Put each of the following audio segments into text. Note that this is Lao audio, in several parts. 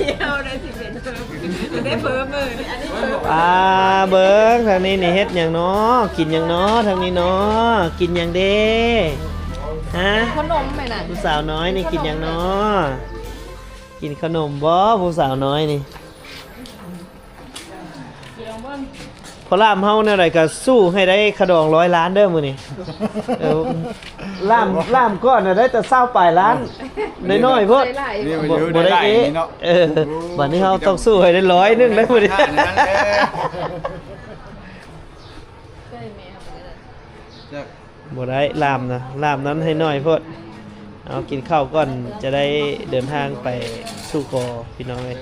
ດຽວໄດ້ສິເປັນເພີ່ມ ໄດ້ເພີ່ມເລີຍ ອັນນີ້ເພີ່ມ ອ່າ ເບິ່ງທາງນີ້ນີ້ເຮັດຫຍັງນໍ ກິນຫຍັງນໍ ທາງນີ້ນໍ ກິນຫຍັງເດ ຮະ ຂະໜົມແມ່ນະ ຜູ້ສາວນ້ອຍນີ້ກິນຫຍັງນໍ ກິນຂະໜົມບໍ່ ຜູ້ສາວນ້ອຍນີ້? ພໍ່ຫຼ້າມເຮົາແນວໃດກໍສູ້ໃຫ້ໄດ້ຂະດອງຮ້ອຍລ້ານເດີມື້ນີ້ ເອີ ລ້າມ ລ້າມກ່ອນນະໄດ້ແຕ່ຊາວປາຍລ້ານ ນ້ອຍໆໂພດ ນີ້ມັນຢູ່ ບໍ່ ບໍ່ໄດ້ ໄດ້ຫຼາຍ ເອະ ນີ້ເນາະ ເອີ ໂອ້ ບັດນີ້ເຮົາຕ້ອງສູ້ໃຫ້ໄດ້ຮ້ອຍໜຶ່ງໄດ້ມື້ນີ້ ນັ້ນແຫຼະ ແຊບ. ໂມ ບໍ່ໄດ້ ລາມນະ ລາມນັ້ນໃຫ້ໜ້ອຍໂພດ. ເອົາ ກິນເຂົ້າກ່ອນ ຈະໄດ້ເດີນທາງໄປສູ່ກໍ ພີ່ນ້ອງເອີຍ.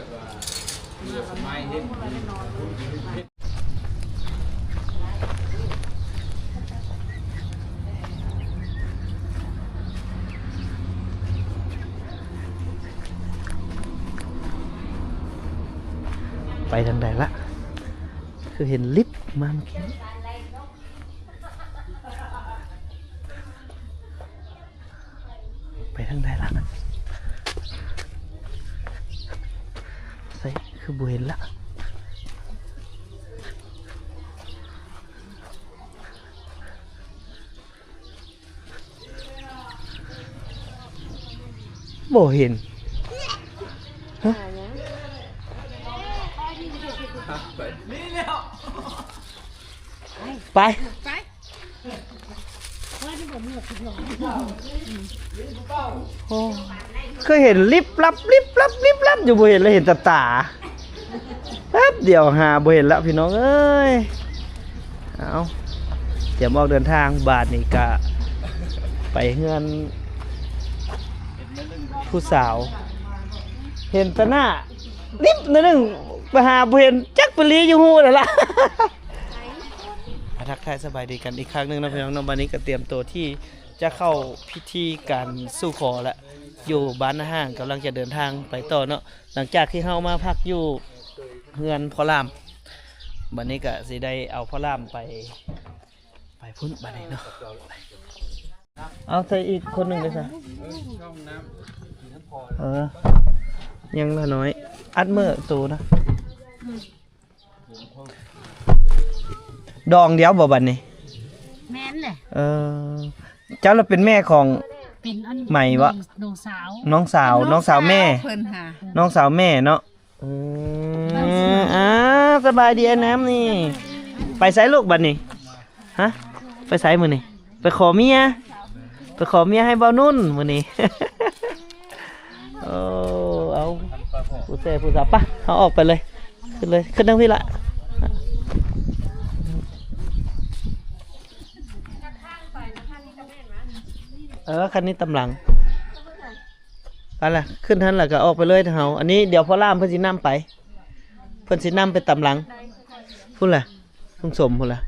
ໄປທາງໃດລະ? ຄືເຫັນລິບມາເມື່ອກີ້. ໄປທາງໃດລະ? ໃສ ຄືບໍ່ເຫັນລະ. ບໍ່ເຫັນ. ຮະ? ໄປ ໄປ ໂອ້ ຄືເຫັນລິບລັບ ລິບລັບ ລິບລັບຢູ່ ບໍ່ເຫັນລະ ເຫັນແຕ່ຕາ ແປັບດຽວຫາບໍ່ເຫັນລະ ພີ່ນ້ອງເອີຍ. ເອົາ ຕຽມອອກເດີນທາງ ບາດນີ້ກະໄປເຮືອນຜູ້ສາວ ເຫັນແຕ່ໜ້າ ລິບໜ້ອຍໜຶ່ງ ໄປຫາບໍ່ເຫັນ ຈັກໄປລີ້ຢູ່ຮູໃດລະ. ອາ ທັກທາຍສະບາຍດີກັນອີກຄັ້ງໜຶ່ງເນາະ ພີ່ນ້ອງເນາະ. ບາດນີ້ກໍຕຽມໂຕທີ່ຈະເຂົ້າພິທີການສູ່ຂໍລະ ຢູ່ບ້ານນາຮ່າງ ກຳລັງຈະເດີນທາງໄປຕໍ່ເນາະ. ຫຼັງຈາກທີ່ເຮົາມາພັກຢູ່ເຮືອນພໍ່ຫຼ້າມ ບາດນີ້ກໍຊິໄດ້ເອົາພໍ່ຫຼ້າມໄປ ໄປພຸ້ນບາດນີ້ເນາະ. ເອົາໃສ່ອີກຄົນໜຶ່ງເດ້ຊະ. ເອີ ຍັງລະນ້ອຍ ອັດເມີໂຕນະ. ດອງດຽວບໍ່ບາດນີ້? ແມ່ນແຫຼະ. ເອີ ເຈົ້າລະເປັນແມ່ຂອງ ເປັນອັນ ໄໝວະ? ນ້ອງ ນ້ອງສາວ ນ້ອງສາວ ນ້ອງສາວແມ່ ເພິ່ນຫາ ນ້ອງສາວແມ່ເນາະ. ອືມ ອ່າ ສະບາຍດີອ້າຍນ້ຳນີ້. ໄປໃສລູກບາດນີ້? ຮະ ໄປໃສມື້ນີ້? ໄປຂໍເມຍ ໄປຂໍເມຍໃຫ້ບ່າວນຸ່ນມື້ນີ້. ໂອ້ ເອົາ ຜູ້ແຊຜູ້ສາວ ປະ ເຮົາອອກໄປເລີຍ ຂຶ້ນເລີຍ ຂຶ້ນທາງພີ້ລະ. ເອີ ຄັນນີ້ຕາມຫຼັງ. ໄປລະ ຂຶ້ນຫັ້ນລະກໍອອກໄປເລີຍເຮົາ. ອັນນີ້ດຽວພໍ່ຫຼ້າມເພິ່ນຊິນຳໄປ ເພິ່ນຊິນຳໄປຕາມຫຼັງພຸ້ນລະ ລຸງສົມພຸ້ນລະ.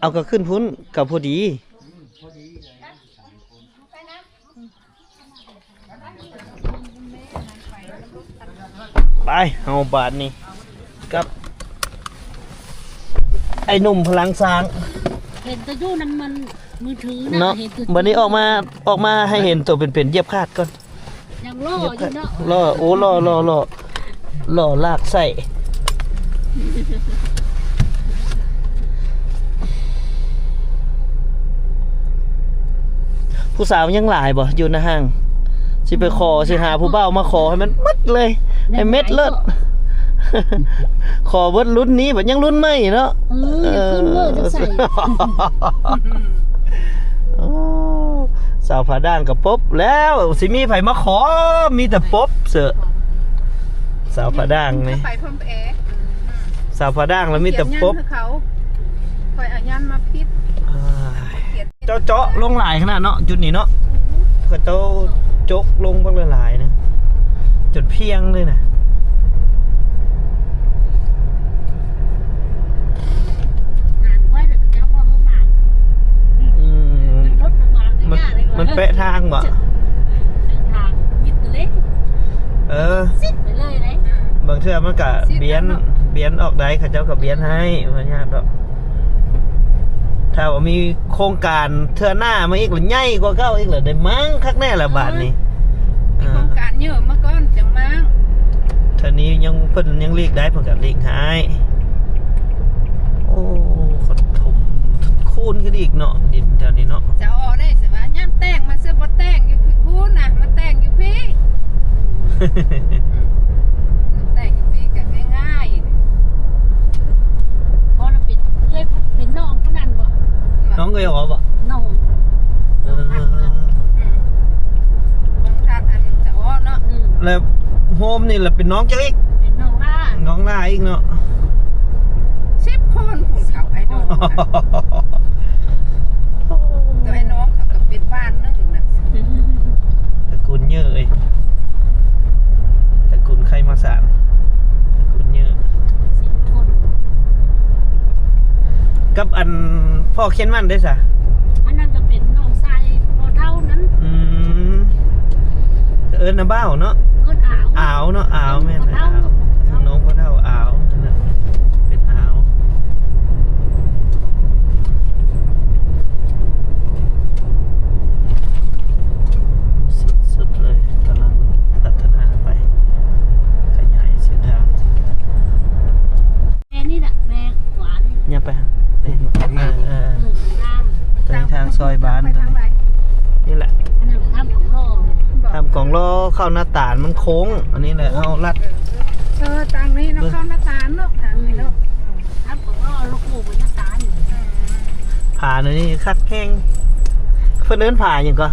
ເອົາ ກໍຂຶ້ນພຸ້ນກໍພໍດີ. ໄປ ເຮົາບາດນີ້ ກັບໄອ້ໜຸ່ມພະລັງຊ້າງ ເຫັນແຕ່ຢູ່ນຳມັນມືຖືນະ ເນາະ. ເຫັນແຕ່ ບາດນີ້ອອກມາ ອອກມາໃຫ້ເຫັນໂຕເປັນໆ ຢຽບຄາດກ່ອນ. ຍັງຫຼໍ່ຢູ່ເນາະ ຫຼໍ່ ໂອ້ ຫຼໍ່ ຫຼໍ່ ຫຼໍ່ ຫຼໍ່ລາກໄສ້. ຜູ້ສາວຍັງຫຼາຍບໍ່ ຢູ່ນາຮ່າງ? ຊິໄປຂໍ ຊິຫາຜູ້ບ່າວມາຂໍໃຫ້ມັນໝົດເລີຍ ໃຫ້ເມັດເລີດ. ຂໍເບິດລຸ້ນນີ້ ບັດຍັງລຸ້ນໃໝ່ເນາະ. ເອີ ເອີ ຢາກຂຶ້ນເວີຈັກໃສ່. ໂອ້ ສາວຜາດ່າງກໍປົບແລ້ວ ຊິມີໃຜມາຂໍ ມີແຕ່ປົບເສີ. ສາວຜາດ່າງນີ້ ໄປພ້ອມແອ ສາວຜາດ່າງລະມີແຕ່ປົບ. ຂ້ອຍເອົາຍັນມາຜິດ. ເຈົ້າເຈາະລົງຫຼາຍຂະໜາດເນາະ ຈຸດນີ້ເນາະ. ເຂົາເຈົ້າຈົກລົງບັກຫຼາຍໆນະ ຈົນພຽງເລີຍນະ. ອືມ ມັນ ມັນແປະທາງບໍ່? ເອີ ບາງເທື່ອມັນກະບຽນ ບຽນອອກໄດ້ ເຂົາເຈົ້າກະບຽນໃຫ້ ບໍ່ຍາກດອກ. ຖ້າວ່າມີໂຄງການເທື່ອໜ້າມາອີກລະ ໃຫຍ່ກວ່າເກົ່າອີກລະ ໄດ້ມັ້ງ ຄັກແນ່ລະບາດນີ້. ມີໂຄງການເຍອະມາກ່ອນຈັ່ງມາ. ເທື່ອນີ້ຍັງ ເພິ່ນຍັງຫຼີກໄດ້ ເພິ່ນກະຫຼີກໃຫ້. ໂອ້ ຂົນຖົມຄູນຂຶ້ນອີກເນາະ ດິນແຖວນີ້ເນາະ. ຈະອອກໄດ້ ຊິວ່າຍາມແຕ່ງມາ ຊິບໍ່ແຕ່ງຢູ່ພຸ້ນນະ ມາແຕ່ງຢູ່ພີ້. ແຕ່ງຢູ່ພີ້ກະງ່າຍໆ. ພໍລະເປັນເອື້ອຍ ເປັນນ້ອງຜູ້ນັ້ນບໍ່? ນ້ອງເອື້ອຍອໍບໍ່? ນ້ອງ ເອີ ນ້ອງທັກນະ. ອືມ ນ້ອງທັກອັນຈະອໍເນາະ. ອືມ ແລ້ວໂຮມນີ້ລະເປັນນ້ອງເຈົ້າອີກ? ເປັນນ້ອງຫຼ້າ ນ້ອງຫຼ້າອີກເນາະ. ສິບຄົນ ຜູ້ເຖົ້າໄອດອລ. ກັບອັນພໍ່ຂຽນໝັ້ນເດ້ຊະ? ອັນນັ້ນກໍເປັນນ້ອງຊາຍພໍ່ເຖົ້ານັ້ນ. ອືມ ເອີ້ນນາບ່າວເນາະ. ເອີ້ນອາວ ອາວເນາະ ອາວ ແມ່ນ ອາວ ນ້ອງພໍ່ເຖົ້າ ອາວ ນັ້ນນະ ເປັນອາວ. ສຸດໆເລີຍ ກຳລັງພັດທະນາໄປ ຂະຫຍາຍເສັ້ນທາງ. ແມ່ນີ້ແຫຼະ ແມ່ຂວານີ້ ຢ່າໄປຫາ ໄປເຫັນບໍ່? ເອີ ເອີ ເອີ ເອີ ທາງ ທາງຊອຍບ້ານ ໄປທາງໃດ? ນີ້ແຫຼະ ອັນນັ້ນຖ້ຳຂອງລໍ ຖ້ຳຂອງລໍ ເຂົ້າໜ້າຕານມັນໂຄ້ງ. ອັນນີ້ແຫຼະ ເຮົາລັດ ເອີ ທາງນີ້ເນາະ ເຂົ້າໜ້າຕານເນາະ ທາງນີ້ເນາະ ຖ້ຳຂອງລໍ ລູກໂປ່ງໜ້າຕານ. ຜານີ້ຄັກແຮງ ເພິ່ນເອີ້ນຜາຫຍັງກໍ?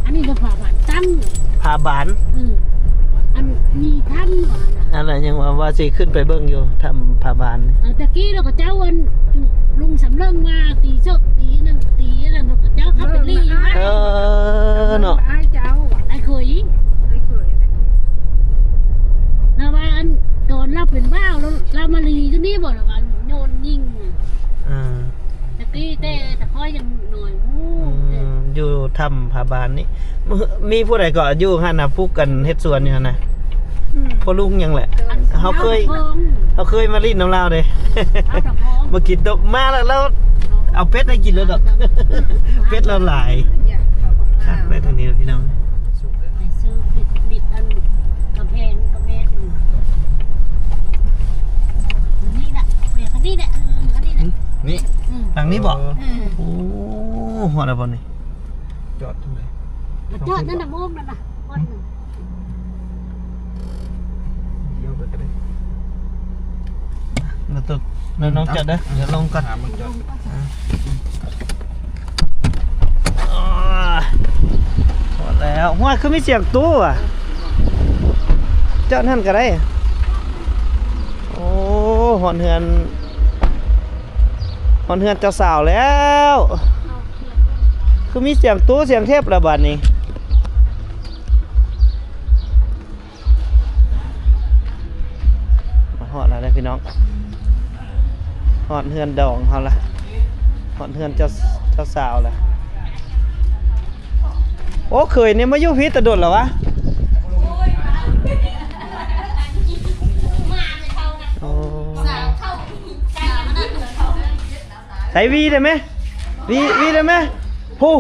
ອັນນີ້ກໍຜາບານຕັ້ງ ຜາບານ ອືມ ອັນມີຖ້ຳວ່ານະ ອັນນັ້ນຍັງວ່າ ວ່າຊິຂຶ້ນໄປເບິ່ງຢູ່ ຖ້ຳຜາບານນີ້. ເອີ ຕະກີ້ລາວກໍເຈົ້າ ອັນ ລຸງສຳເລິງມາຕີເສິກຕີນັ້ນຕີນັ້ນ ເຂົາເຈົ້າເຂົ້າໄປລີ້ ເອີ ເນາະ ອ້າຍເຈົ້າ ອ້າຍເຂີຍ ອ້າຍເຂີຍ ລາວວ່າ ອັນ ຕອນລາວເປັນບ່າວ ລາວ ລາວມາລີ້ຢູ່ນີ້ບໍ່? ລາວວ່າໂຍນຍິງ ອ່າ ຕະກີ້ແຕ່ ແຕ່ຂ້ອຍຍັງນ້ອຍ ໂອ້ ອືມ ຢູ່ຖ້ຳຜາບານນີ້ ມີຜູ້ໃດກໍຢູ່ຫັ້ນນະ ປູກກັນເຮັດສວນຢູ່ຫັ້ນນະ? ອືມ ພໍ່ລຸງຫຍັງແຫຼະ ເຮົາເຄີຍ ເຮົາເຄີຍມາຫຼິ້ນນຳລາວເດ້ ມາກິນຕົບ ມາແລ້ວ ລາວເອົາເປັດໃຫ້ກິນເລີຍດອກ ເປັດລາວຫຼາຍ ຄັກໄດ້ທາງນີ້ພີ່ນ້ອງ. ໄປຊື້ບິດ ບິດອັນກຳແພງ ກຳແພງ ນີ້ລະ ນີ້ລະ ເອີ ອັນນີ້ລະ ນີ້ ອືມ ທາງນີ້ບໍ? ເອີ ໂອ້ ຮອດແລ້ວບໍນີ້? ຈອດຈັ່ງໃດ? ມາຈອດນັ້ນນະ ໂມງນັ້ນນະ ຮອດ ດຽວໄປກໍໄດ້ ແລ້ວຕົວ ແລ້ວນ້ອງຈອດເດີ ດຽວລົງກ່ອນ ຫາໝ່ອງຈອດ ອ່າ ຮອດແລ້ວ. ຫ້ວຍ ຄືມີສຽງຕູ້ຫວະ? ຈອດຫັ້ນກໍໄດ້. ໂອ້ ຮອດເຮືອນ ຮອດເຮືອນເຈົ້າສາວແລ້ວ. ຄືມີສຽງຕູ້ສຽງເທບລະບາດນີ້. ມາຮອດແລ້ວເດີພີ່ນ້ອງ ຮອດເຮືອນດອງເຮົາລະ ຮອດເຮືອນເຈົ້າ ເຈົ້າສາວລະ. ໂອ້ ເຂີຍນີ້ມາຢູ່ພີ້ແຕ່ດົນແລ້ວຫວາ? ໂອ້ ໃສ່ຫວີໄດ້ໄໝ? ຫວີ ຫວີໄດ້ໄໝ? ໂອ້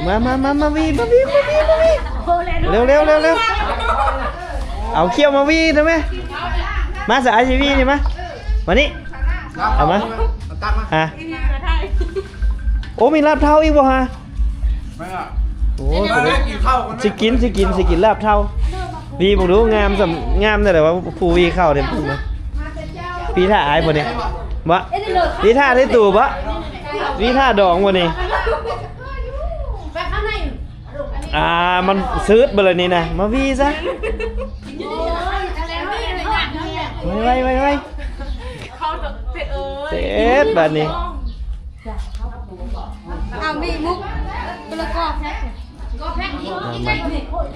ມາ ມາ ມາ ມາຫວີ ມາຫວີ ມາຫວີ ມາຫວີ ເລັວ ເລັວ ເລັວ ເລັວ ເອົາຄ້ຽວມາຫວີໄດ້ໄໝ? ມາ ສະອາຍຊິຫວີນີ້ ມາ ມານີ້ ເອົາມາ ຮະ ໂອ້ ມີລາບເທົ້າອີກບໍ່ຮະ? ໂອ້ ຊິກິນ ຊິກິນ ຊິກິນລາບເທົ້າ. ຫວີເບິ່ງດູ ງາມສ່ຳ ງາມແນວໃດວະ ຜູ້ຫວີເຂົ້າເດ້ ຫວີທ່າອາຍບໍ່ນີ້ ບໍ່ ຫວີທ່າໄດ້ຕູບໍ່ ຫວີທ່າດອງບໍ່ນີ້? ອ່າ ມັນຊືດເບິດແລ້ວນີ້ນະ ມາຫວີຊະ ໄວໆ ໄວໆ ເຈັບບາດນີ້. ເອົາມີມຸກ ເ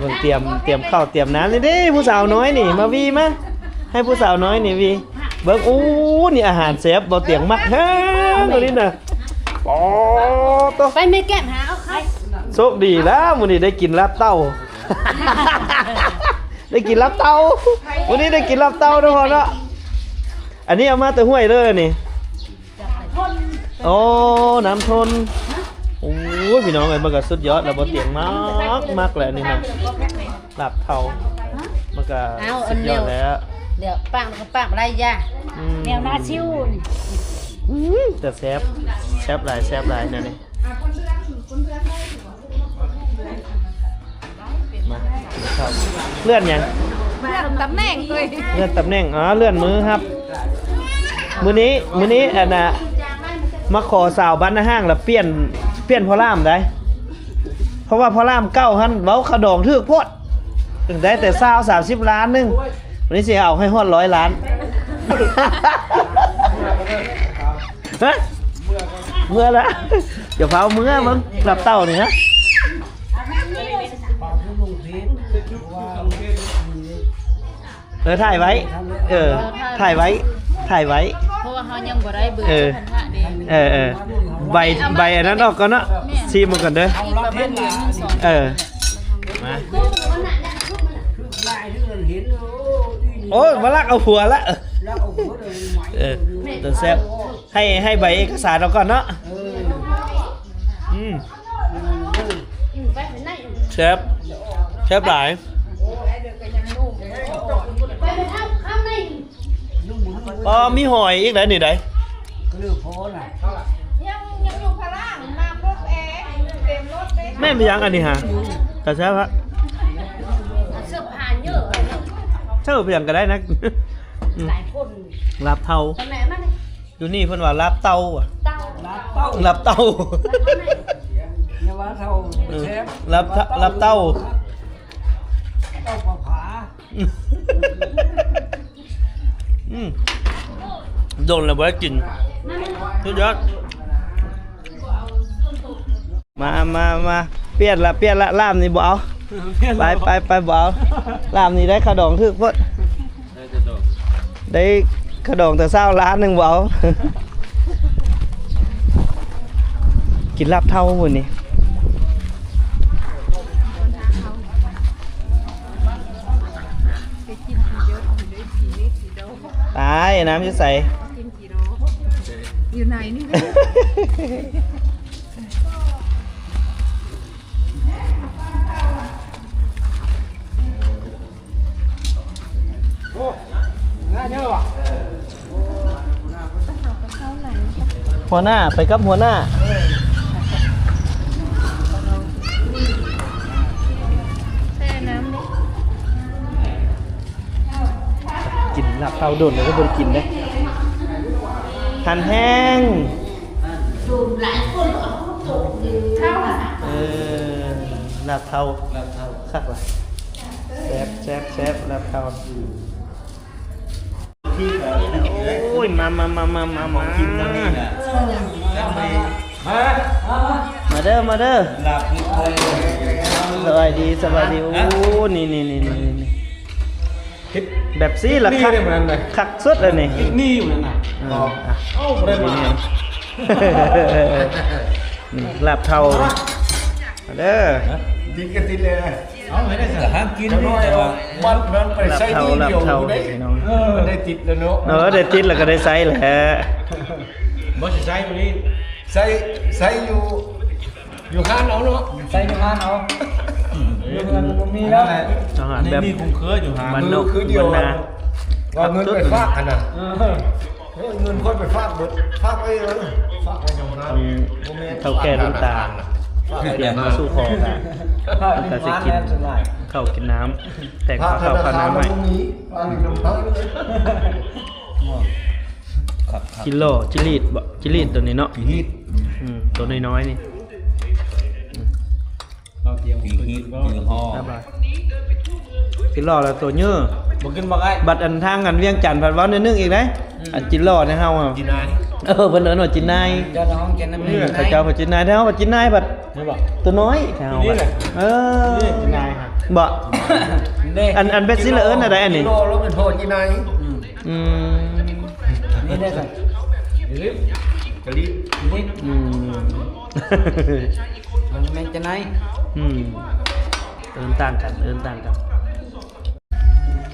ບິ່ງຕຽມ ຕຽມເຂົ້າຕຽມນ້ຳນີ້ເດ້ ຜູ້ສາວນ້ອຍນີ້ ມາຫວີມາ ໃຫ້ຜູ້ສາວນ້ອຍນີ້ຫວີ ເບິ່ງ ໂອ້ ນີ້ອາຫານແຊບ ບໍ່ຕຽງມັກແຮງໂຕນີ້ນະ ອໍ ໂຕ ໄປແມ່ແກ້ມຫາເອົາໄຂ່ ໂຊກດີແລ້ວ ມື້ນີ້ໄດ້ກິນລາບເຕົ້າ ໄດ້ກິນລາບເຕົ້າ ມື້ນີ້ໄດ້ກິນລາບເຕົ້າເນາະ ພໍ່ເນາະ ອັນນີ້ເອົາມາແຕ່ຫ້ວຍເລີຍນີ້. ໂອ້ ນ້ຳທົນ ໂອ້ຍ ພີ່ນ້ອງເອີຍ ມັນກໍສຸດຍອດແລ້ວ ບໍ່ຕຽງມັກ ມັກແຫຼະນີ້ນະ ລາບເທົ້າ ມັນກໍສຸດຍອດແລ້ວ ດຽວປາກມັນກໍປາກບໍ່ໄດ້ຢ່າ ອືມ ແນວໜ້າຊິວນີ້ ອືມ ແຕ່ແຊບ ແຊບຫຼາຍ ແຊບຫຼາຍແນວນີ້. ມາ ເລື່ອນຫຍັງ? ເລື່ອນຕຳແໜ່ງເລີຍ ເລື່ອນຕຳແໜ່ງ ອໍ ເລື່ອນມື້ຮັບ ມື້ນີ້ ມື້ນີ້ ອັນນ່າ ມາຂໍສາວບ້ານນາຫ້າງລະປ່ຽນ ປ່ຽນພໍ່ລາມໄດ໋ ເພາະວ່າພໍ່ລາມເກົ່າຫັ້ນເວົ້າຄ່າດອງຖືກໂພດ ໄດ້ແຕ່ຊາວ ສາມສິບລ້ານໜຶ່ງ ວັນນີ້ຊິເອົາໃຫ້ຮອດຮ້ອຍລ້ານ ຮະ ເມື່ອລະ ຢ່າຟ້າວເມື່ອເບິ່ງ ລາບເຕົ້ານີ້ນະ ເອີ ຖ່າຍໄວ້ ເອີ ຖ່າຍໄວ້ ຖ່າຍໄວ້ ເພາະວ່າເຮົາຍັງບໍ່ໄດ້ເບີ ເອີ ເຈົ້າພັນທະເດ້ ເອີໆ ໃບ ໃບອັນນັ້ນອອກກ່ອນເນາະ ແມ່ນ ຊີມເບິ່ງກ່ອນເດີ ອີກປະມານເດືອນໜຶ່ງສອງ ເອີ ມາ ໂອ້ຍ ມາລັກເອົາຜົວລະ ເອີ ຕົວແຊບ ໃຫ້ ໃຫ້ໃບເອກະສານອອກກ່ອນເນາະ ອືມ ແຊບ ແຊບຫຼາຍ ອໍ ມີຫອຍອີກໄດ໋ນີ້ໄດ໋ ຍັງ ຍັງຢູ່ພາລາງ ນ້ຳລົດແອ ເຕັມລົດເດ້ ແມ່ນຫຍັງອັນນີ້ຫາ ຕາແຊບ ເສີບຫາເຍອະ ເສີບຫຍັງກໍໄດ້ນະ ອືມ ຫຼາຍຄົນ ລາບເທົາ ຢູ່ນີ້ເພິ່ນວ່າລາບເຕົ້າ ເຕົ້າ ລາບເຕົ້າ ລາບເຕົ້າ ຢ່າວ່າເທົາ ເອີ ແຊບ ລາບເທົາ ລາບເຕົ້າ ເຕົ້າປາຜາ ອືມ ດົນແລ້ວບໍ່ໄດ້ກິນ ສຸດຍອດ ມາ ມາ ມາ ປ່ຽນລະ ປ່ຽນລະ ລາບນີ້ບໍ່ເອົາ ປ່ຽນລະ ໄປ ໄປ ໄປ ບໍ່ເອົາ ລາບນີ້ໄດ້ຄ່າດອງຖືກໂພດ ໄດ້ຄ່າດອງແຕ່ເຊົ້າລ້ານໜຶ່ງ ບໍ່ເອົາ ກິນລາບເທົາມື້ນີ້ ຕາຍ ນ້ຳຢູ່ໃສ? ຢູ່ໃນນີ້ ຫົວໜ້າ ໄປກັບຫົວໜ້າ ແຊ່ນ້ຳເດ້. ກິນລາບເຕົ້າດົນແລ້ວກໍບໍ່ໄດ້ກິນເດ້ ຫັນແຮງ ເອີ ລາບເທົາ ລາບເທົາ ຄັກຫຼາຍ ແຊບ ແຊບ ແຊບ ລາບເທົາ ໂອ້ຍ ມາ ມາ ຂອງກິນນຳນີ້ນະ ມາ ມາເດີ ມາເດີ ສະບາຍດີ ສະບາຍດີ ໂອ້ ນີ້ໆໆ ເຮັດແບບຊີ້ລະຄັກ ນີ້ແຫຼະ ຄັກສຸດລະນີ້ ນີ້ຢູ່ນັ້ນນະ ເອີ ເອົ້າ ບໍ່ໄດ້ມາ ນີ້ ລາບເທົາ ມາເດີ ຕິດກໍຕິດແລ້ວ ເອົາໃຫ້ໄດ້ຊະ ຫາກິນນີ້ ແຕ່ວ່າມັນ ມັນໄປໃຊ້ມື້ດຽວ ລາບເທົາ ລາບເທົາ ໄດ້ ເອີ ໄດ້ຕິດແລ້ວເນາະ ເອີ ໄດ້ຕິດແລ້ວກໍໄດ້ໃຊ້ແຫຼະ ບໍ່ຊິໃຊ້ມື້ນີ້ ໃຊ້ ໃຊ້ຢູ່ ຢູ່ຮ້ານເອົາເນາະ ໃຊ້ຢູ່ຮ້ານເອົາ ຢູ່ເຮືອນບໍ່ມີແລ້ວ ອາຫານແບບ ມີຄຸ້ມເຄືອຢູ່ຮ້ານ ບ້ານນອກ ຄື ຄືດຽວ ບ້ານນາ ວ່າເງິນໄປຝາກຫັ້ນນະ ເອີ ໂອ້ຍ ເງິນຂ້ອຍໄປຝາກເບິດ ຝາກໄວ້ ເອີ ຝາກໄວ້ນຳຮ້ານ ອືມ ບໍ່ແມ່ນ ເຖົ້າແກ່ລຸງຕາ ຝາກໄວ້ ຕຽມມາສູ່ຂໍກັນ ເຮົາກໍຊິກິນເຂົ້າກິນນ້ຳ ແຕ່ງເຂົ້າ ເຂົ້ານ້ຳໃຫ້ ກິນຫຼໍ່ ຈິລີດບໍ ຈິລີດໂຕນີ້ເນາະ ຈິລີດ ອືມ ໂຕນ້ອຍໆນີ້ ອືມ ກິນຫຼໍ່ແລ້ວໂຕເຍີ ບໍ່ກິນບໍ່ໄດ້ ບັດອັນທາງອັນວຽງຈັນພັດເວົ້າໜ້ອຍໜຶ່ງອີກເດ້ ອືມ ອັນຈິຫຼໍ່ໃນເຮົາ ຈິນາຍ ເອີ ເພິ່ນເອີ້ນວ່າຈິນາຍ ເຈົ້ານະ ເຂົາເຈົ້າວ່າຈິນາຍ ແຕ່ເຮົາວ່າຈິນາຍບັດ ໂຕນ້ອຍ ເອີ ຈິນາຍ ບໍ ອັນ ອັນເປັນຊິລະເອີ້ນອັນໃດອັນນີ້ ກິນຫຼໍ່ແລ້ວເປັນພໍ່ຈິນາຍ ອືມ ອືມ ນີ້ໄດ້ຊັ້ນ ກະລິ ກະລິ ອືມ ມັນແມ່ນຈະໄນ ອືມ ເອີ້ນຕ່າງກັນ ເອີ້ນຕ່າງກັນ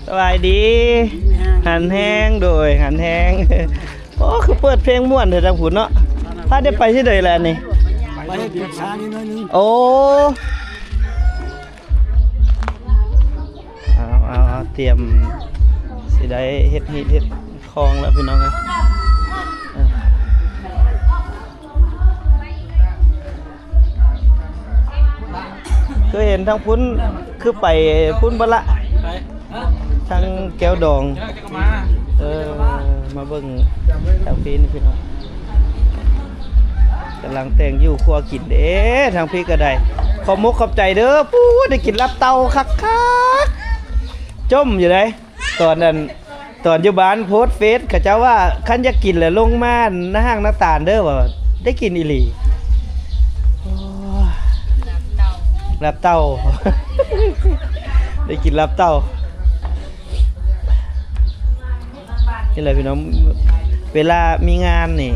ສະບາຍດີ ຫັນແຮງ ໂດຍ ຫັນແຮງ ໂອ້ ຄືເປີດເພງມ່ວນແທ້ທາງພຸ້ນເນາະ ພາໄດ້ໄປທີ່ໃດແລ້ວນີ້ ໄປເຮັດວຽກຊານິດໜ້ອຍໜຶ່ງ ໂອ້ ເອົາ ເອົາ ເອົາ ຕຽມຊິໄດ້ເຮັດຮີດເຮັດຄອງແລ້ວພີ່ນ້ອງເອີຍ ເອີ ຄືເຫັນທາງພຸ້ນ ຄືໄປພຸ້ນເບິດລະ ໄປ ທາງແກ້ວດອງ ເອີ ມາເບິ່ງທາງພີ້ນີ້ພີ່ນ້ອງ ກຳລັງແຕ່ງຢູ່ຄົວກິນເດ້ ທາງພີ້ກໍໄດ້ ຂອບມົກຂອບໃຈເດີ ປູ້ ໄດ້ກິນລາບເຕົ້າຄັກໆ ຈົ່ມຢູ່ໃດ໋ ຕອນນັ້ນ ຕອນຢູ່ບ້ານໂພສເຟສ ເຂົາເຈົ້າວ່າຄັນຢາກກິນແລ້ວລົງມາໜ້າຫ້າງນ້ຳຕານເດີ ວ່າໄດ້ກິນອີ່ຫຼີ ໂອ້ຍ ລາບເຕົ້າ ໄດ້ກິນລາບເຕົ້າ. ນີ້ແຫຼະພີ່ນ້ອງ ເວລາມີງານນີ້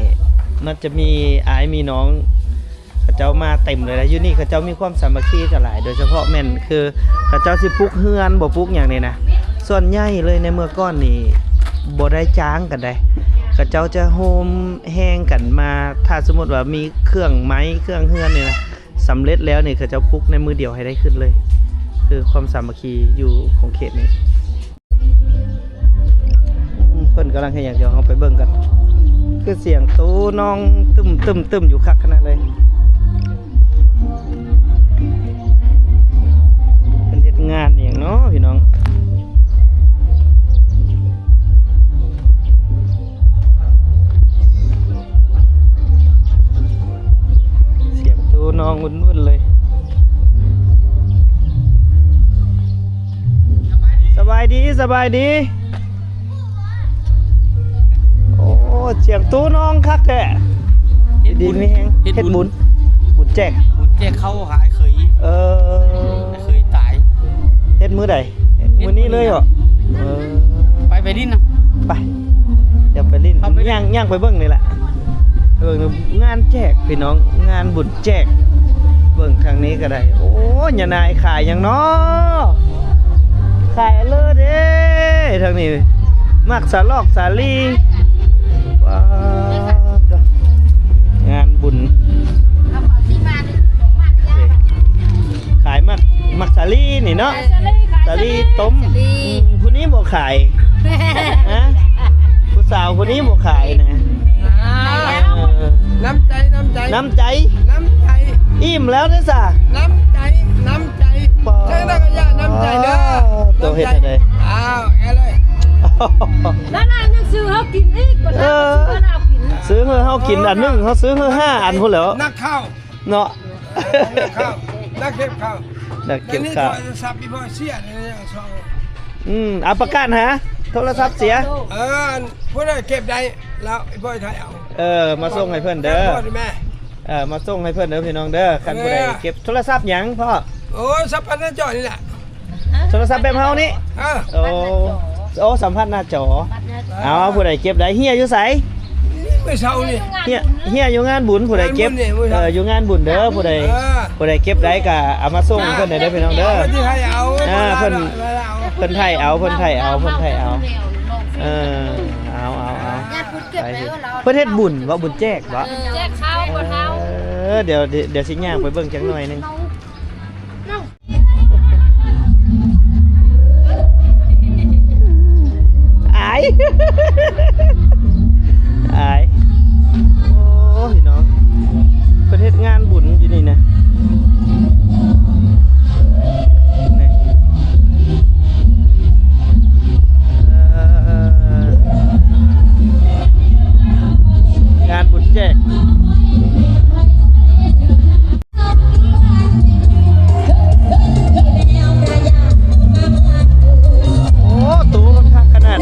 ມັນຈະມີອ້າຍມີນ້ອງ ເຂົາເຈົ້າມາເຕັມເລີຍນະ. ຢູ່ນີ້ເຂົາເຈົ້າມີຄວາມສາມັກຄີກັນຫຼາຍ ໂດຍສະເພາະແມ່ນຄືເຂົາເຈົ້າຊິປຸກເຮືອນ ບໍ່ປຸກຫຍັງນີ້ນະ. ສ່ວນໃຫຍ່ເລີຍໃນເມື່ອກ່ອນນີ້ບໍ່ໄດ້ຈ້າງກັນໃດ ເຂົາເຈົ້າຈະໂຮມແຮງກັນມາ. ຖ້າສົມມຸດວ່າມີເຄື່ອງໄມ້ ເຄື່ອງເຮືອນນີ້ນະ ສຳເລັດແລ້ວນີ້ ເຂົາເຈົ້າປຸກໃນມື້ດຽວໃຫ້ໄດ້ຂຶ້ນເລີຍ. ຄືຄວາມສາມັກຄີຢູ່ຂົງເຂດນີ້. ເພິ່ນກຳລັງເຮັດຫຍັງ? ດຽວເຮົາໄປເບິ່ງກັນ. ຄືສຽງຕູ້ນ້ອງຕຶ້ມໆໆຢູ່ຄັກຂະໜາດເລີຍ. ເພິ່ນເຮັດງານອີ່ຫຍັງເນາະພີ່ນ້ອງ? ສຽງຕູ້ນ້ອງວຸ້ນໆເລີຍ. ສະບາຍດີ ສະບາຍດີ. ໂອ້ ສຽງຕູ້ນ້ອງຄັກແທ້. ເຮັດບຸນ ດີມີແຮງ ເຮັດບຸນ ເຮັດບຸນ ບຸນແຈກ ບຸນແຈກເຂົ້າຫາອ້າຍເຂີຍ. ເອີ ອ້າຍເຂີຍຕາຍ. ເຮັດມື້ໃດ? ເຮັດມື້ນີ້ເລີຍເບາະ? ເອີ ໄປ ໄປຫຼິ້ນນະ ໄປ ຢາກໄປຫຼິ້ນ ໄປ ຍ່າງ ຍ່າງໄປເບິ່ງນີ້ແຫຼະ. ເບິ່ງງານແຈກພີ່ນ້ອງ ງານບຸນແຈກ. ເບິ່ງທາງນີ້ກໍໄດ້. ໂອ້ ຍານາຍຂາຍຫຍັງເນາະ? ຂາຍອັນເລີເດ້ ທາງນີ້ ໝາກສາຫຼອກສາລີ. ວ້າວ ງານບຸນ ເອົາເຂົ້າຊິມາ ຂາຍໝາກ ໝາກສາລີນີ້ເນາະ ຂາຍສາລີ ຂາຍສາລີ ສາລີຕົ້ມ. ສາລີ ອືມ ຜູ້ນີ້ບໍ່ຂາຍ ຮະ ຜູ້ສາວຜູ້ນີ້ບໍ່ຂາຍນະ. ອ່າ ເອີ ນ້ຳໃຈ ນ້ຳໃຈ ນ້ຳໃຈ ນ້ຳໃຈ. ອີ່ມແລ້ວເດ້ສະ ນ້ຳໃຈ ນ້ຳໃຈ. ປາ ເຊີນນັກກະຍາ ນ້ຳໃຈເດີ ໂຕເຮັດແນວໃດ? ອ້າວ ເອົາເລີຍ ນັ້ນນະ ຍັງຊື້ເຮົາກິນອີກ ເອີ ຊື້ເຮົາກິນ ອັນໜຶ່ງ ເຮົາຊື້ເຮົາຫ້າອັນພຸ້ນແຫຼ້ວ ນັກຂ່າວເນາະ. ເອີ ນັກຂ່າວ ນັກເກັບຂ່າວ ນັກເກັບຂ່າວ. ໂທລະສັບອີ່ພໍ່ເສຍເດ້ ອືມ ເອົາປະກາດຫາ ໂທລະສັບເສຍ. ເອີ ຜູ້ໃດເກັບໄດ້ແລ້ວ ອີ່ພໍ່ໄດ້ເອົາ. ເອີ ມາສົ່ງໃຫ້ເພິ່ນເດີ ແມ່ ເອີ ມາສົ່ງໃຫ້ເພິ່ນເດີພີ່ນ້ອງເດີ. ຄັນຜູ້ໃດເກັບ ເອີ ໂທລະສັບຫຍັງພໍ່? ໂອ້ ສັບພັນໜ້າຈໍນີ້ແຫຼະ ໂທລະສັບແບບເຮົານີ້. ເອີ ໂອ້ ສຳພັດໜ້າຈໍ ໂອ້ ສຳພັດໜ້າຈໍ. ເອົາ ຜູ້ໃດເກັບໄດ້ ເຮຍຢູ່ໃສ? ມື້ເຊົ້ານີ້ ເຮຍ ເຮຍຢູ່ງານບຸນ. ຜູ້ໃດເກັບ ງານບຸນນີ້ ເອີ ຢູ່ງານບຸນເດີ. ຜູ້ໃດ ເອີ ຜູ້ໃດເກັບໄດ້ກໍເອົາມາສົ່ງໃຫ້ເພິ່ນແດ່ເດີພີ່ນ້ອງເດີ. ເພິ່ນໄຖເອົາ ອ່າ ເພິ່ນ ເພິ່ນໄຖເອົາ ເພິ່ນໄຖເອົາ ເພິ່ນໄຖເອົາ. ເອີ ເອົາ ເອົາ ເອົາ ເພິ່ນເຮັດບຸນບໍ່? ບຸນແຈກບໍ່? ແຈກເຂົ້າບໍ່ເທົ່າ. ເອີ ດຽວ ດຽວຊິຍ່າງໄປເບິ່ງຈັກໜ້ອຍໜຶ່ງ. ອາຍ ອາຍ. ໂອ້ ພີ່ນ້ອງ ເພິ່ນເຮັດງານບຸນຢູ່ນີ້ນະ ນີ້ ເອີ ງານບຸນແຈກ. ໂອ້ ຕູ້ເພິ່ນຄັກຂະໜາດ.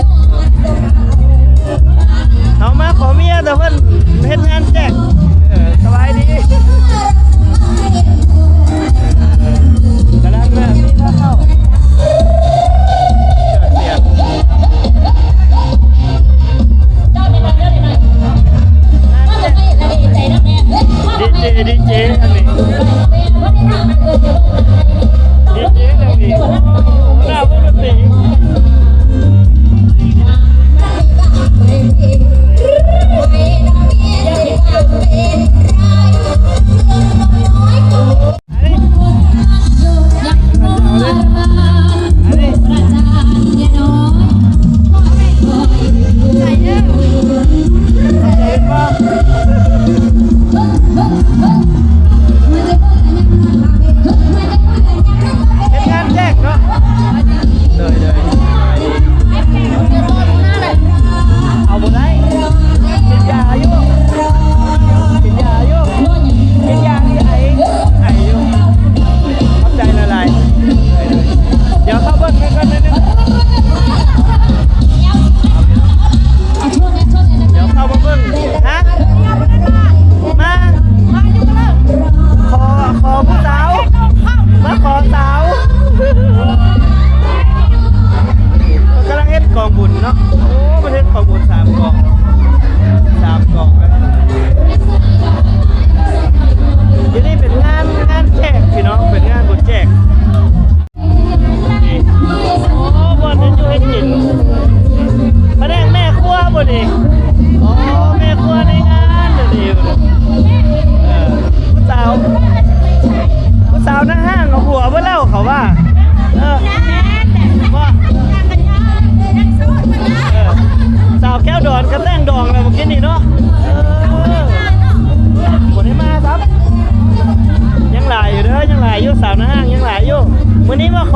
ເຮົາມາຂໍເມຍ ແຕ່ເພິ່ນເຮັດງານແຈກ. ເອີ ສະບາຍດີ ກຳລັງເລີ່ມມີທ່າເຂົ້າ. ດີເຈ ດີເຈ ທາງນີ້ ດີເຈ ທາງນີ້ ຫົວໜ້າວົງດົນຕີ.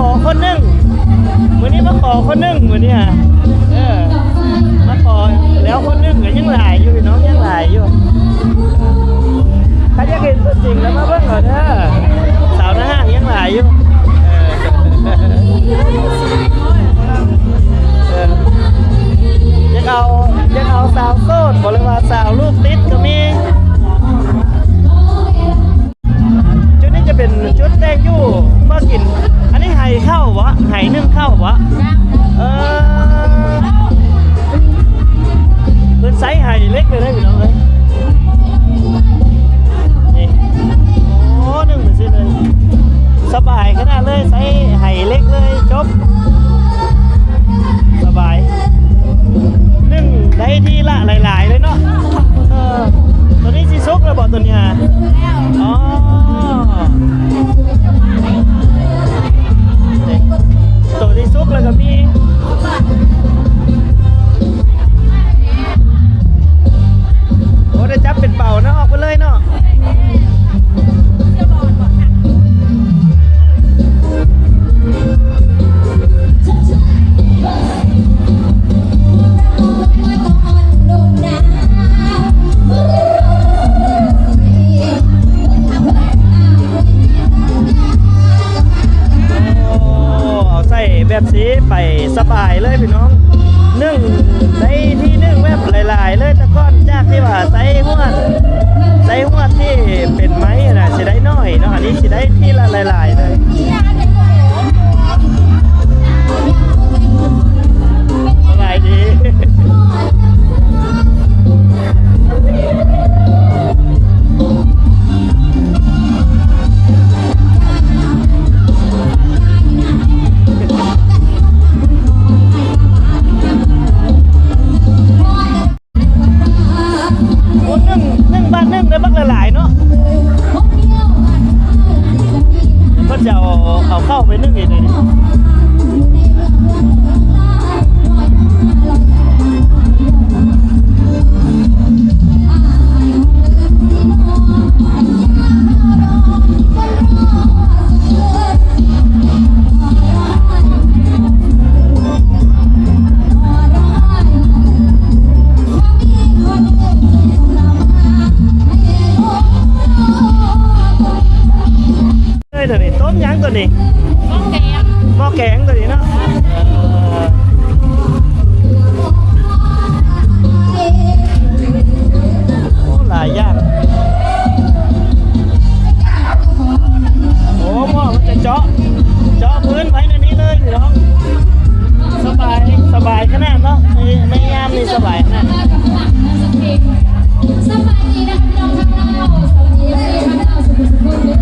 ຂໍຄົນໜຶ່ງ ມື້ນີ້ມາຂໍຄົນໜຶ່ງ ມື້ນີ້ຫາ ເອີ ມາຂໍແລ້ວຄົນໜຶ່ງ ກໍຍັງຫຼາຍຢູ່ພີ່ນ້ອງ ຍັງຫຼາຍຢູ່. ຄັນຢາກເຫັນຕົວຈິງແລ້ວມາເບິ່ງເອົາເດີ ສາວໜ້າຮ້ານຍັງຫຼາຍຢູ່. ເອີ ເອີ ຢາກເອົາ ຢາກເອົາສາວໂສດບໍ່ ຫຼືວ່າສາວລູກຕິດກໍມີ. ຈຸດນີ້ຈະເປັນຈຸດແຕ່ງຢູ່ເພື່ອກິນ. ອັນນີ້ໄຫເຂົ້າບໍ? ໄຫໜຶ້ງເຂົ້າບໍ? ເອີ ເພິ່ນໃຊ້ໄຫເຫຼັກເລີຍເດ້ພີ່ນ້ອງເອີຍ. ນີ້ ໂອ້ ໜຶ້ງເປັນຊີ້ເລີຍ ສະບາຍຂະໜາດເລີຍ ໃຊ້ໄຫເຫຼັກເລີຍ ຈົບ ສະບາຍ. ໜຶ້ງໄດ້ທີລະຫຼາຍໆເລີຍເນາະ. ເອີ ໂຕນີ້ຊິສຸກແລ້ວບໍ ໂຕນີ້ຫາ? ອໍ ໂຕທີ່ສຸກແລ້ວກໍມີ. ໂອ້ ໄດ້ຈັບເປັນເປົາເນາະ ອອກໄປເລີຍເນາະ. ໂອ້ ເອົາໃສ່ແບບນີ້ໄປສະບາຍເລີຍພີ່ນ້ອງ. ໜຶ້ງໄດ້ທີໜຶ້ງແບບຫຼາຍໆເລີຍ ແຕ່ກ່ອນຈາກທີ່ວ່າໃສ່ຫວດ ໃສ່ຫວດທີ່ເປັນໄມ້ຫັ້ນນະ ຊິໄດ້ໜ້ອຍເນາະ ອັນນີ້ຊິໄດ້ທີລະຫຼາຍໆເລີຍ. ສະບາຍດີ. ໂອ້ ໜຶ່ງ ໜຶ່ງບາດໜຶ່ງໄດ້ບັກຫຼາຍໆເນາະ. ເພິ່ນຈະເອົາ ເອົາເຂົ້າໄປໜຶ້ງອີກເດ. ເອີຍ ໂຕນີ້ຕົ້ມຫຍັງໂຕນີ້? ໝໍ້ແກງ ໝໍ້ແກງໂຕນີ້ເນາະ. ເອີ ໂອ້ ຫຼາຍຢ່າງ. ໂອ້ ໝໍ້ມັນຈະເຈາະ ເຈາະພື້ນໄວ້ໃນນີ້ເລີຍພີ່ນ້ອງ. ສະບາຍ ສະບາຍຂະໜາດເນາະ ໃນ ໃນຍາມນີ້ສະບາຍຂະໜາດ. ສະບາຍດີນະພີ່ນ້ອງທາງລາວ ສະບາຍດີເອັຟຊີທາງລາວສຸກໆເດີ.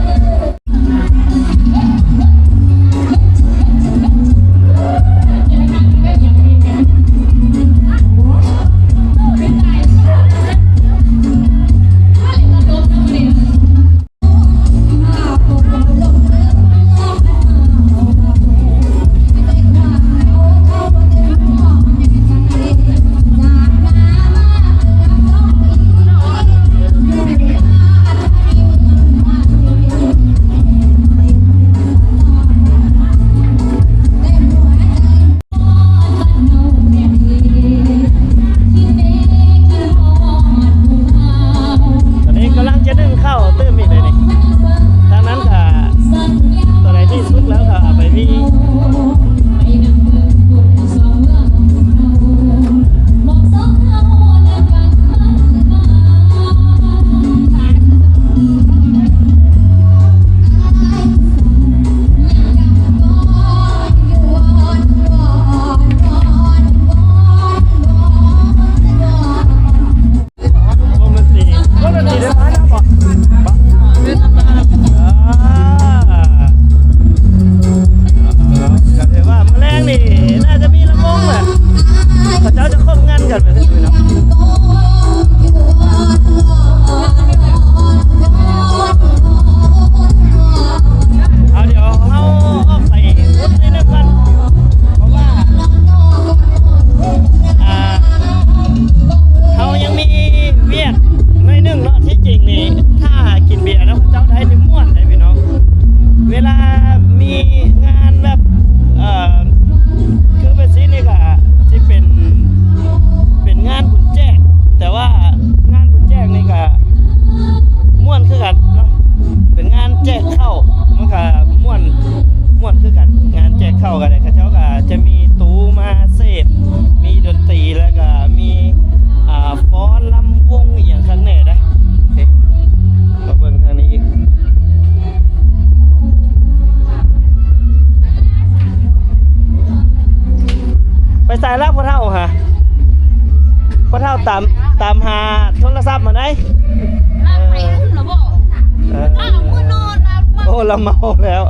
ລະເມົາແລ້ວ.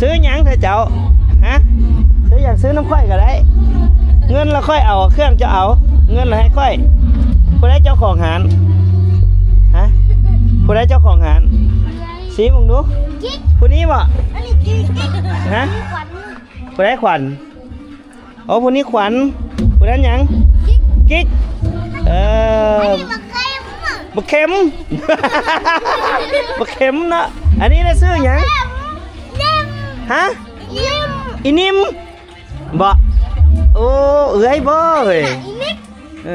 ຊື້ຫຍັງເທາະເຈົ້າ? ຮະ? ຊື້ຫຍັງ? ຊື້ນຳຂ້ອຍກໍໄດ້. ເງິນລະຂ້ອຍເອົາ, ເຄື່ອງເຈົ້າເອົາ. ເງິນລະໃຫ້ຂ້ອຍ. ຜູ້ໃດເຈົ້າຂອງຮ້ານ? ຮະ? ຜູ້ໃດເຈົ້າຂອງຮ້ານ? ຊີ້ເບິ່ງດູ. ຜູ້ນີ້ບໍ? ຮະ? ຜູ້ໃດຂວັນ? ໂອ້ ຜູ້ນີ້ຂວັນ. ຜູ້ນັ້ນຫຍັງ? ກິກ. ເອີ ບັກເຂັມ. ບັກເຂັມເນາະ. ອັນນີ້ນະຊື່ຫຍັງ? ຮະ? ອີນິມບໍ? ໂອ້ ເອື້ອຍບໍເອີຍ? ເ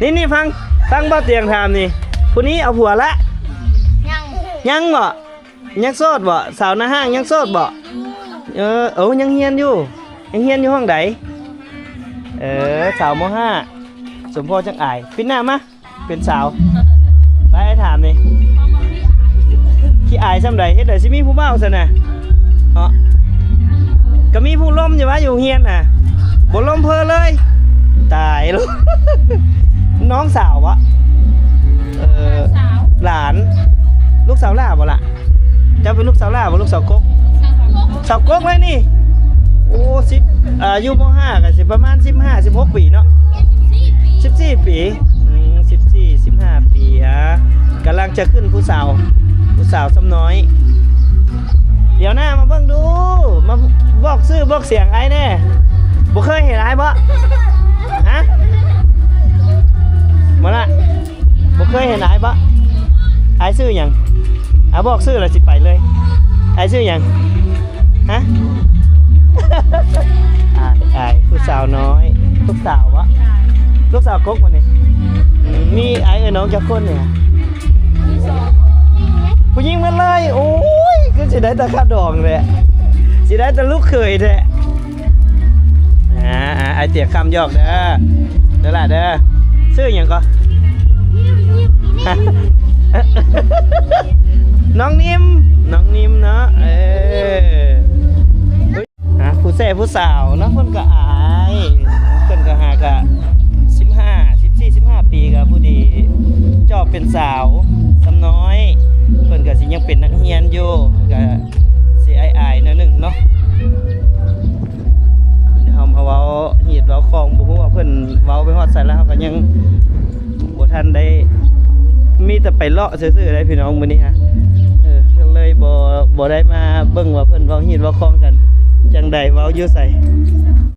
ອີ ນີ້ໆ ຟັງ ຟັງບ່າວຕຽງຖາມນີ້. ຜູ້ນີ້ເອົາຜົວລະ? ຍັງ. ຍັງບໍ? ຍັງໂສດບໍ? ສາວໜ້າຮ້າງຍັງໂສດບໍ? ເອີ ເອົາ ຍັງຮຽນຢູ່. ຍັງຮຽນຢູ່ຫ້ອງໃດ? ເອີ ສາວ ມໍຫ້າ. ສົມພໍຈັ່ງອາຍ. ປິດໜ້າມາ ເປັນສາວ. ໄປ ອ້າຍຖາມນີ້. ຂີ້ອາຍສ່ຳໃດ? ເຮັດໃດຊິມີຜູ້ບ່າວຊັ້ນນະ? ເນາະ ກໍມີຜູ້ລົມຢູ່ວ່າຢູ່ໂຮງຮຽນນະ. ບໍ່ລົມເພີເລີຍ. ຕາຍແລ້ວ. ນ້ອງສາວບໍ? ເອີ ຫຼານ. ລູກສາວຫຼ້າບໍລະ? ເຈົ້າເປັນລູກສາວຫຼ້າບໍ? ລູກສາວກົກ? ສາວກົກເລີຍນີ້. ໂອ້ ສິບ ອາຍຸ ມໍຫ້າ ກໍຊິປະມານສິບຫ້າ ສິບຫົກປີເນາະ. ສິບສີ່ປີ. ອືມ ສິບສີ່ ສິບຫ້າປີ. ອາ ກຳລັງຈະຂຶ້ນຜູ້ສາວ ຜູ້ສາວສ່ຳນ້ອຍ. ດຽວໜ້າມາເບິ່ງດູ ມາບອກຊື່ບອກສຽງອ້າຍແດ່. ບໍ່ເຄີຍເຫັນອ້າຍບໍ? ຮະ? ບໍ່ລະ? ບໍ່ເຄີຍເຫັນອ້າຍບໍ? ອ້າຍຊື່ຫຍັງ? ອາ ບອກຊື່ແລ້ວຊິໄປເລີຍ. ອ້າຍຊື່ຫຍັງ? ຮະ? ອ້າຍ ອ້າຍ ຜູ້ສາວນ້ອຍ. ລູກສາວບໍ? ລູກສາວກົກບໍນີ້? ອືມ ມີອ້າຍເອື້ອຍນ້ອງຈັກຄົນນີ້? ຜູ້ຍິງໝົດເລີຍ. ໂອ້ຍ ຄືຊິໄດ້ແຕ່ຂາດອງແຫຼະ ຊິໄດ້ແຕ່ລູກເຂີຍແທ້. ອາ ອາ ອ້າຍຕຽງຄຳຫຍອກເດີ ເດີຫຼ້າເດີ. ຊື່ຫຍັງກໍ? ນ້ອງນິມ ນ້ອງນິມເນາະ. ເອີ ອາ ຜູ້ແຊຜູ້ສາວເນາະ. ເພິ່ນກໍອາຍ ເພິ່ນກໍຫາກະສິບຫ້າ ສິບສີ່ ສິບຫ້າປີ ກໍຜູ້ດີຈອບເປັນສາວສ່ຳນ້ອຍ. ເພິ່ນກໍຊິຍັງເປັນນັກຮຽນຢູ່ ກໍຊິອາຍໆໜ້ອຍໜຶ່ງເນາະ. ດຽວເຮົາມາເວົ້າຮີດເວົ້າຄອງ ບໍ່ຮູ້ວ່າເພິ່ນເວົ້າໄປຮອດໃສແລ້ວ. ເຮົາກໍຍັງບໍ່ທັນໄດ້ ມີແຕ່ໄປເລາະຊື່ໆໄດ໋ພີ່ນ້ອງມື້ນີ້. ເອີ ກໍເລີຍບໍ່ ບໍ່ໄດ້ມາເບິ່ງວ່າເພິ່ນເວົ້າຮີດເວົ້າຄອງກັນຈັ່ງໃດ ເວົ້າຢູ່ໃສ.